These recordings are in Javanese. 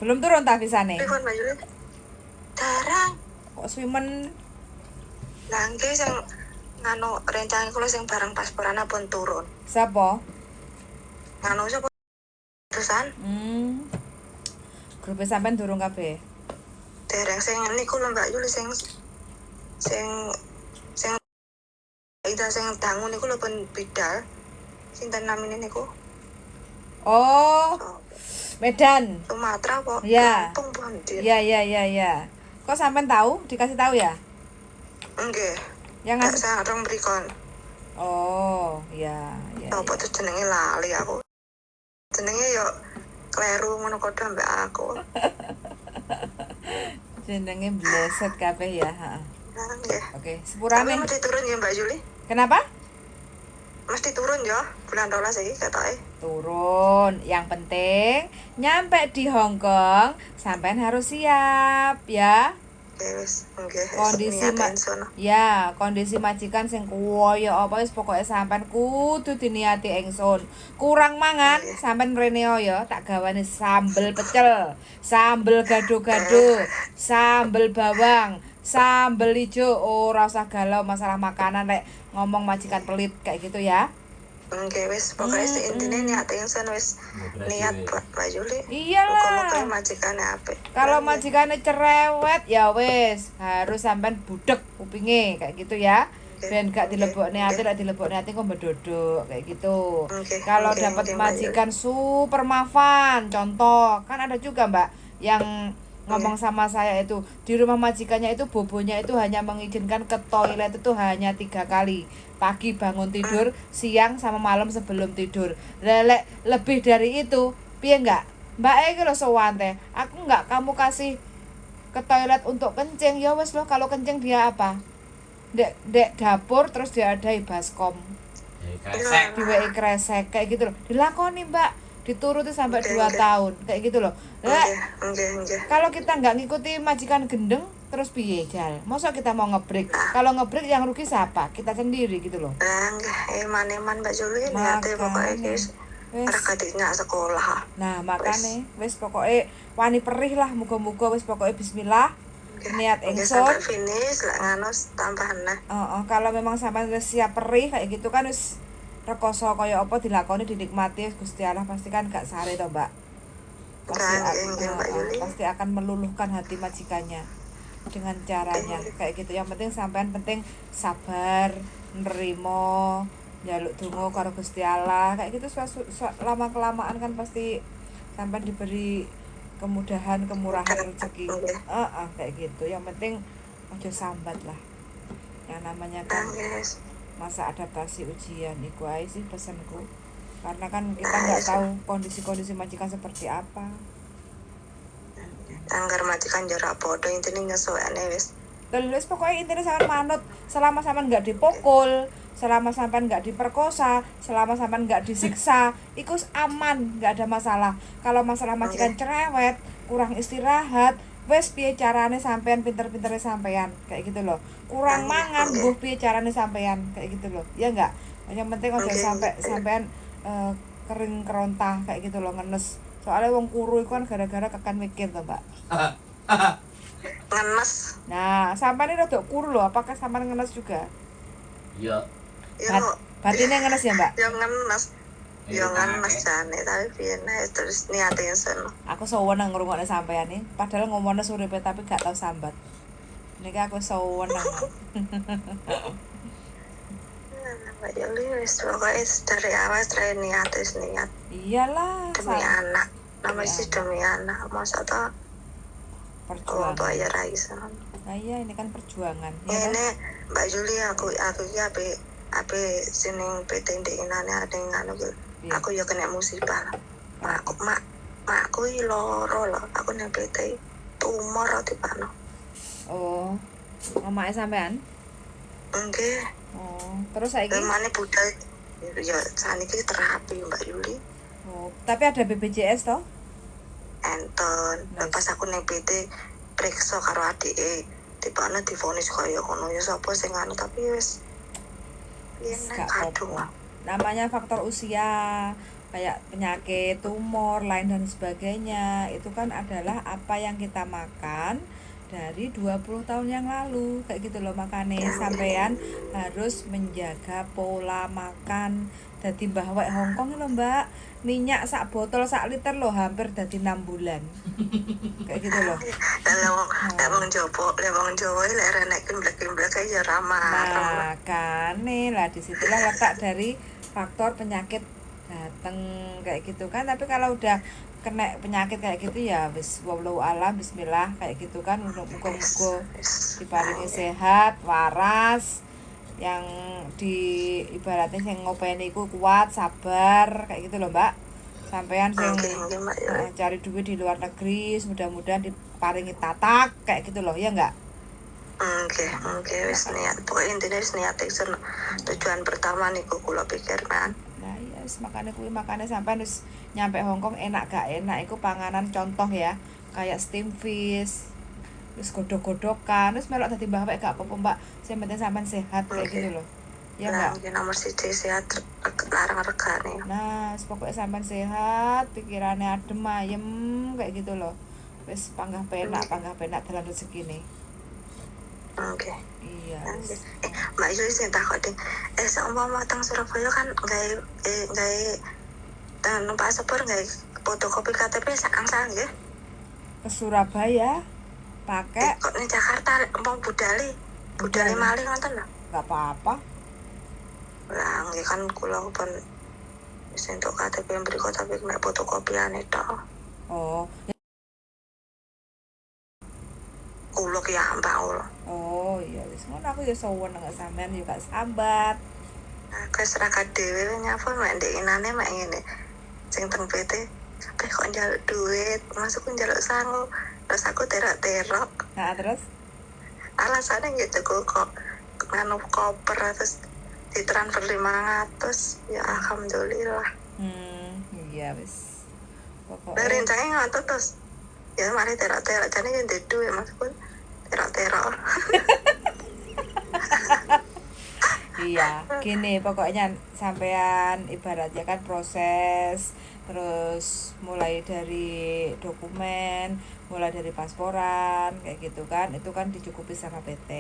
Belum turun ta visane? Pripun, Mbak Yuli? Dereng. Kok suwi men? Lah nggih, sing nganu rencang kula sing bareng pasporan pun turun. Siapa? Nganu sapa? Terusan. Grupe sampean durung kabeh. Dereng. Sing niku lho, Mbak Yuli, sing sing sing Ida sing dangu niku lho pun bidal. Sinten namine niku? Oh, Oh, Medan. Sumatera apa? Ya. Lampung pundi? Ya. Kok sampean tahu? Dikasih tahu ya? Nggih. Yang Nggak ngasih. Sareng mrikon. Oh, ya. Apa tuh jenenge, lali aku. Jenenge yo kleru ngono padha ambek aku. Jenenge bleset kabeh ya, heeh. Nah, nggih. Oke, Tapi sepurane. Mesti turun ya, Mbak Yuli? Kenapa? Mesti turun ya bulan 12 iki ketoke. Turun. Yang penting nyampe di Hong Kong sampean harus siap ya. Nggih wis, nggih. Kondisi niat ingsun. Ya, kondisi majikan sing koyo apa wis pokoke sampean kudu diniati ingsun. Kurang mangan, sampean mrene ya, tak gawane sambel pecel, sambel gado-gado, sambel bawang, sambel ijo, ora usah galau masalah makanan lek ngomong majikan pelit kayak gitu ya. Nggih wis, pokoke sing intine niat ingsun wis niat, Mbak Mbak Yuli. Iyalah. Muga-muga majikane apik. Kalau majikannya cerewet ya wis, harus sampean budek kupinge kayak gitu ya. Ben gak dilebokne ati, lek dilebokne ati kok mbedodok kayak gitu. Kalau dapat Nggih, Mbak Yuli. Majikan super mafan, contoh, kan ada juga, Mbak, yang ngomong sama saya itu di rumah majikannya itu bobonya itu hanya mengizinkan ke toilet itu hanya 3 kali, pagi bangun tidur, siang, sama malam sebelum tidur. Lek lebih dari itu piye enggak, Mbak? Iki lho sewante aku nggak kamu kasih ke toilet untuk kencing, ya wes loh. Kalau kencing dia apa, dek dek dapur, terus dia ada baskom, Kresek. Diwehi kresek kayak gitu loh. Dilakoni, Mbak, dituruti sampai 2 tahun kayak gitu loh. Lah, Nggih, nggih, nggih. Kalau kita nggak ngikuti majikan gendeng terus piye jal? Masa kita mau ngebreak? Kalau ngebreak yang rugi siapa? Kita sendiri gitu loh. Lah nggih, eman-eman, Mbak Juli, niate pokoke Makane. iki wis Wis. ora nyak sekolah. Nah, makane wis pokoke wani perih lah, muga-muga wis pokoke bismillah niat Nggih, ingsun. Sampai finish lek nganu tambah neh. Oh, kalau memang sampai wis siap perih kayak gitu kan wis rekoso kaya apa dilakoni, dinikmati, Gusti Allah pasti kan gak sare toh, Mbak. Pasti Nggih, nggih, Mbak Yuli. Pasti akan meluluhkan hati majikannya dengan caranya kayak gitu. Yang penting sampean penting sabar, nerimo, njaluk donga karo Gusti Allah kayak gitu. Lama kelamaan kan pasti sampean diberi kemudahan, kemurahan rezeki. Heeh, kayak gitu. Yang penting ojo sambat lah. Yang namanya kan Nggih. Masa adaptasi ujian iku ae sih pesanku. Karena kan kita nggak tahu kondisi-kondisi majikan seperti apa. Angger majikan yo ora padha, intine nyesuaiane wis. Terus pokoknya intinya sampean manut selama sampean nggak dipukul, selama sampean nggak diperkosa, selama sampean nggak disiksa, iku aman, nggak ada masalah. Kalau masalah majikan cerewet, kurang istirahat, wes piye carane sampean, pinter-pintere sampean kayak gitu loh. Kurang mangan, mbuh piye carane sampean kayak gitu loh. Ya enggak? Yang penting aja sampai sampean kering kerontah kayak gitu loh, ngenes. Soalnya wong kuru itu kan gara-gara kakean mikir toh, Mbak. Ngenes. Nah, sampean ini rada kuru loh, apakah sampean ngenes juga? Iya. Yo. Batinnya ngenes ya, Mbak? Yo ngenes. Iya, Yo ngenes akeh. jane, tapi piye nek terus niate ingsun. Aku seneng ngrungokne sampean nih, padahal ngomongnya uripe tapi gak tau sambat. Niki aku seneng. Mbak Yuli wis pokoke dari awal saya niat, wis niat Iyalah, demi anak. Nama Demi sih anak. Demi anak. Masa toh wong Perjuangan. tua ya ra iso. Nah iya, ini kan perjuangan, ya kan? Ngene, Mbak Yuli, aku iki ape ape sining PT ndek inane ada yang nganu ki. Piye? Aku ya kena musibah. Mak mak makku iki loro lho, aku nang PT tumor tibano. Oh, mamake sampean? Nggih. Oh, terus saiki? Mane budal ya saniki terapi, Mbak Yuli. Oh, tapi ada BPJS toh? Enten. Nice. Pas aku nang PT periksa karo adike, tibane divonis kaya ngono ya sapa sing anu, tapi wis piye Wis nek gak kadung. apa-apa. Namanya faktor usia, Kayak penyakit tumor lain dan sebagainya itu kan adalah apa yang kita makan dari 20 tahun yang lalu kayak gitu loh. Makanya Ya, sampean harus menjaga pola makan. Dadi Mbah Wek Hongkong lho Mbak, minyak sak botol sak liter loh hampir dadi 6 bulan kayak gitu loh. Lah wong lek wong Jawa, lek wong Jawa lek renek kimblek-kimblek ya ora marem. Makane lah disitulah letak dari faktor penyakit dateng kayak gitu kan. Tapi kalau udah kena penyakit kayak gitu ya wis wallahu alam bismillah kayak gitu kan. Muga-muga diparingi sehat, waras, yang di ibaratnya sing ngopeni iku kuat, sabar kayak gitu loh Mbak. Sampean sing Nggih, nggih Mbak Yuli. cari duit di luar negeri, mudah-mudahan diparingi tatak kayak gitu loh, ya enggak? Nggih, nggih wis niat. Pokoke intine wis niat ingsun. Tujuan pertama niku kula pikirkan. Nah iya wis makane kuwi, makane sampean wis nyampe Hongkong enak gak enak iku panganan contoh ya, kayak steam fish wis godhog-godhogan wis melok dadi mbah wek gak apa-apa Mbak, sing penting sampean sehat kayak Oke. gitu loh. Ya Lah enggak? nggih nomor siji sehat larang regane. Nah, wis pokoknya sampean sehat, pikirannya adem ayem kayak gitu loh. Wis panggah penak dalan rezekine. Nggih. Iya Nggih. wis. Eh, Mbak Yuli sing takok ding. Eh, seumpama teng Surabaya kan gawe gawe teng numpak sepur gawe fotokopi KTP sak angsal nggih. Ke Surabaya Eh, pakai kok ning Jakarta mau budale budale budal malih ngoten lho. nggak apa-apa. Lah nggih kan kula pun wis entuk KTP mriku tapi mek fotokopiane tok. Oh, Kula ki ambak kula. oh iya wis ngono aku ya seneng sampean ya gak sambat. Nah, wis dhewe nyapa mek ndek inane mek ngene. Sing teng PT kabeh kok njaluk duit, masuk njaluk sangu. Terus aku terok-terok. Nah, terus Alasannya gitu kok nganu koper terus ditransfer 500 ya alhamdulillah. Iya wis. Lah Pokoknya rencana ngotot terus ya mari terok-terok jane yo ndek duit maksudku terok-terok. iya, gini pokoknya sampean ibaratnya kan proses terus mulai dari dokumen, mulai dari pasporan kayak gitu kan, itu kan dicukupi sama PT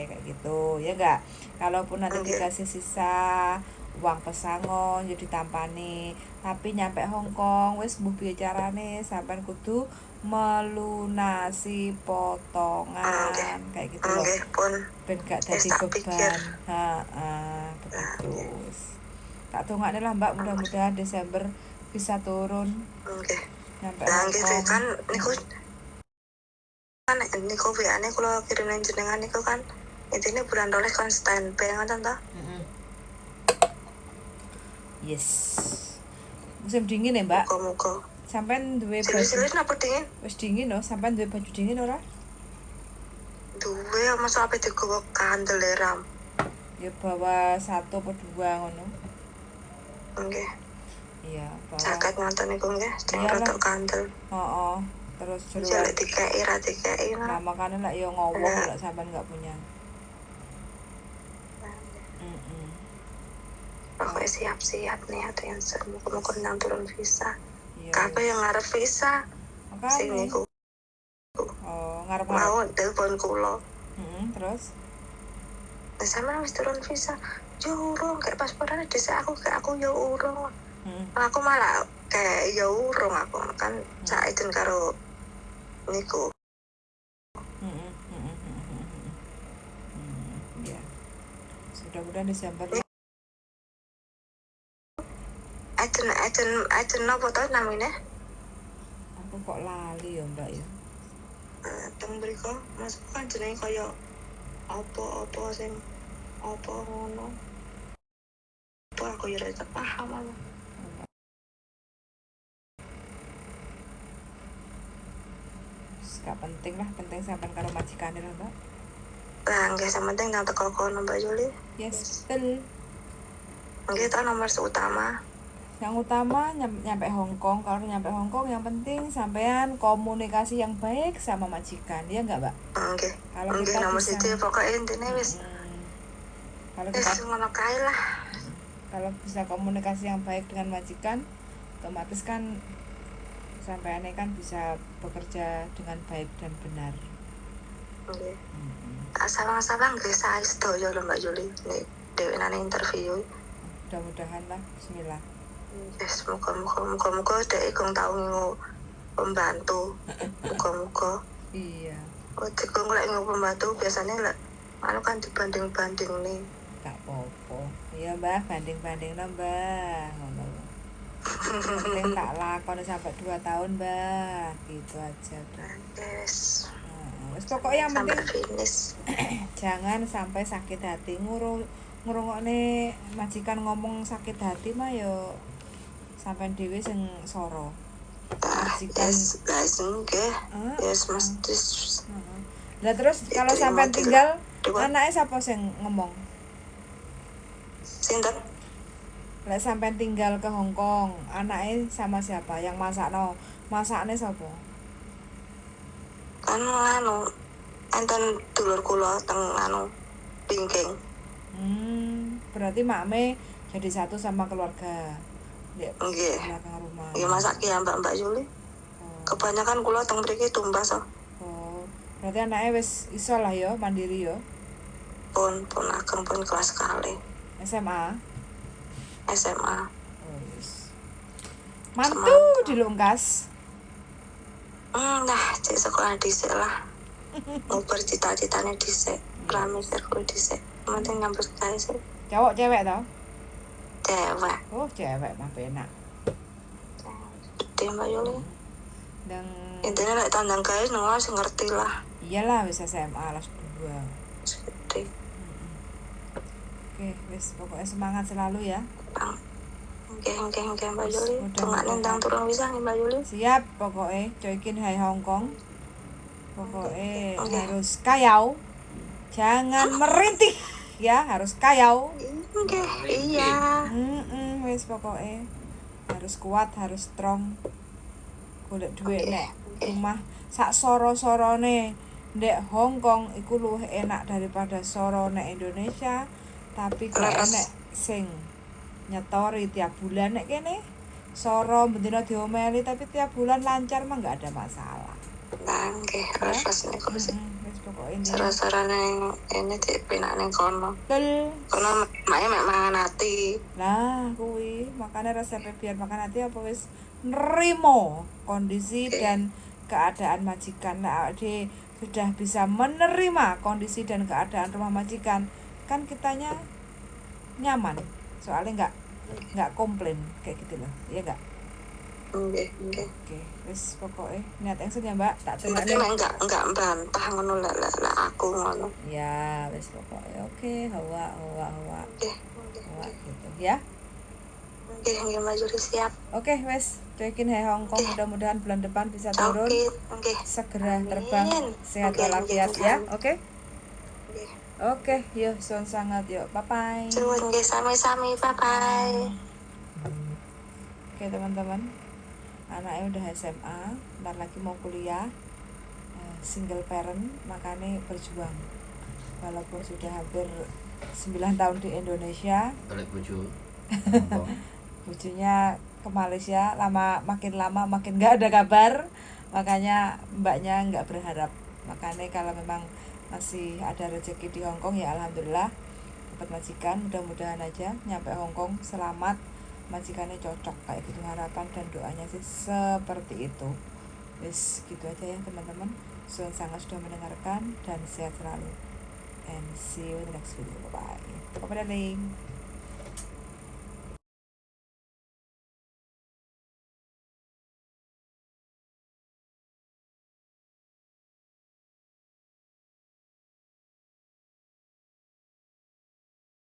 kayak gitu, ya enggak? Kalaupun nanti Nggih. dikasih sisa uang pesangon ya ditampani, tapi nyampe Hong Kong wis mbuh piye carane sampean kudu melunasi Nggih. potongan kayak gitu loh Nggih pun ben gak wis dadi tak pikir. beban. Heeh, Lah begitu. nggih. Tak dongakne lah Mbak, mudah-mudahan Desember bisa turun Nggih. nyampe Lah Hong nggih Kong. kan niku kan niku WA-ne kula kirim nang jenengan niku kan intine bulan roles kon standby ngoten to. Yes. Musim dingin ya, Mbak. Muga-muga. Sampean duwe baju Silis-silis napa dingin? wis dingin loh, sampean duwe baju dingin ora? Duwe masa ape digawa kandel e, ram. Ya bawa satu apa dua ngono. Nggih. Iya, bawa. Jaket ngoten niku nggih, sing Iyalah. rada kandel. Heeh. Terus jeroan. Jaluk dikei ra dikei Nah, nah. makanya lah ya ngowong Lah. lek sampean nggak punya. Mm-mm. Pokoknya siap-siap nih atau yang muga-muga nang turun visa. Iya. Kabeh wis. yang ngarep visa sing Makane. niku Oh, ngarep-ngarep. mau telepon kula. Terus Nah, sampean wis turun visa. Yo urung kayak pasporane dhisik aku kayak aku yo urung. Aku malah kayak yo urung aku kan sak izin karo niku. Mm-mm, mm-mm, mm-mm, mm-mm. Ya. Mudah-mudahan Desember lah. Ajen ajen ajen napa to namine? Aku kok lali ya, Mbak ya. Eh, teng mriku maksudku kan jenenge kaya apa-apa sing apa ngono. Apa aku ya ora paham aku. Wis gak penting lah, penting sampean karo majikane lah, Mbak. Lah nggih sampeyan nang teko kono Mbak Yuli. Yes, betul. Nggih ta nomor utama. Yang utama nyampe Hong Kong. Kalau nyampe Hong Kong yang penting sampean komunikasi yang baik sama majikan, ya enggak, Mbak? Nggih. Kalau Nggih kita nomor bisa siji pokoke intine wis Mm. Kalau wis kita ngono kae lah. kalau bisa komunikasi yang baik dengan majikan, Otomatis kan sampeane kan bisa bekerja dengan baik dan benar. Nggih. Tak sawang-sawang nggih sae sedaya lho Mbak Yuli nek dhewe nang interview. Mudah-mudahan lah, bismillah. Yes, muga-muga muga-muga dhek iku tau ngingu pembantu. Muga-muga. Iya. Oh, dikong lek ngingu pembantu biasanya lek anu kan dibanding-banding nih. Gak apa-apa. Iya, Mbah, banding-banding Mbah, ngono. Penting tak lakoni sampai 2 tahun, Mbah. Gitu aja udah. Yes. Nah, wis pokoknya yang Sampai penting finish. jangan sampai sakit hati ngrungokne majikan ngomong sakit hati mah yo sampean dhewe sing soro. Ah, Majikan yes, guys, nggih. Ah, Yes, mesti heeh. Lah terus kalau Diterima sampean dulu. tinggal Dua. anaknya siapa sing ngomong? Sinten? Lek sampean tinggal ke Hong Kong, anaknya sama siapa? Yang masakno? Masakne sapa? Kan anu enten dulur kula teng anu Bingking. Berarti makme jadi satu sama keluarga di Nggih. belakang rumah. Nggih masak ki ya Mbak Mbak Yuli. Oh, Kebanyakan kula teng mriki tumbas oh. oh. Berarti anaknya wis iso lah yo, mandiri yo. Pun pun ageng pun kelas kali SMA. SMA. Oh, wis. Mantu dilungkas. Nah, cek sekolah dhisik lah. Nguber cita-citane dhisik, ora mikir kuwi dhisik. Penting nyambut gawe sih. Cowok cewek toh? Cewek. Oh, cewek mah penak. Gede Mbak Yuli. Dan Intinya lek tandang gawe nang wis ngerti lah. iyalah wis SMA kelas 2. Wis gede. Oke, wis pokoknya semangat selalu ya. Bang. Nggih, nggih, nggih Mbak Wis, Yuli. mudah-mudahan. Dongakne ndang turun bisa nih Mbak Yuli. Siap pokoknya Coikin hai Hong Kong. Pokoknya Oke. harus kayau. Jangan merintih ya, harus kayau. Nggih, iya. Wis pokoknya harus kuat, harus strong. Golek duit Oke, nek oke. rumah sak soro-sorone ndek Hong Kong iku luwih enak daripada soro nek Indonesia, tapi gak Leres. enek sing nyetori tiap bulan nek kene. Soro bendina diomeli tapi tiap bulan lancar mah nggak ada masalah. Nah, nggih, leres niku sih. Wis pokoknya intinya Soro-sorone ini cek penak ning kono. betul. Kono mae mek mangan ati. Lah kuwi makanya resepnya biar makan hati apa wis nerimo kondisi Oke. dan keadaan majikan. Lah awake dhewe sudah bisa menerima kondisi dan keadaan rumah majikan, kan kitanya nyaman. Soalnya nggak komplain kayak gitu loh. Iya nggak? Nggih, nggih. Oke, wis pokoknya niat ingsun ya, Mbak. Tak Berarti dongakne. nek enggak bantah ngono lah lah lah aku ngono. Ya, wis pokoknya oke, hawa hawa hawa Nggih, nggih. hawa gitu ya. Nggih, nggih Mbak Yuli siap. Oke, wes cekin hai Hong Kong, mudah-mudahan bulan depan bisa turun. Oke, nggih. Segera Amin. terbang sehat Oke, walafiat nggih, ya. nggih. Oke. Nggih. Oke, yuk suwun sangat yuk. Bye bye. Suwun nggih sami-sami. Bye bye. Oke, teman-teman. Anaknya udah SMA, ntar lagi mau kuliah. Single parent, makanya berjuang. Walaupun sudah hampir 9 tahun di Indonesia, Golek bojo. Hongkong. bojonya ke Malaysia lama makin nggak ada kabar, makanya mbaknya nggak berharap. Makanya kalau memang masih ada rezeki di Hong Kong ya alhamdulillah dapat majikan, mudah-mudahan aja nyampe Hong Kong selamat, majikannya cocok kayak gitu, harapan dan doanya sih seperti itu. Wis gitu aja ya teman-teman. Suwun sangat sudah mendengarkan dan sehat selalu, and see you in the next video. Bye bye. Bye darling.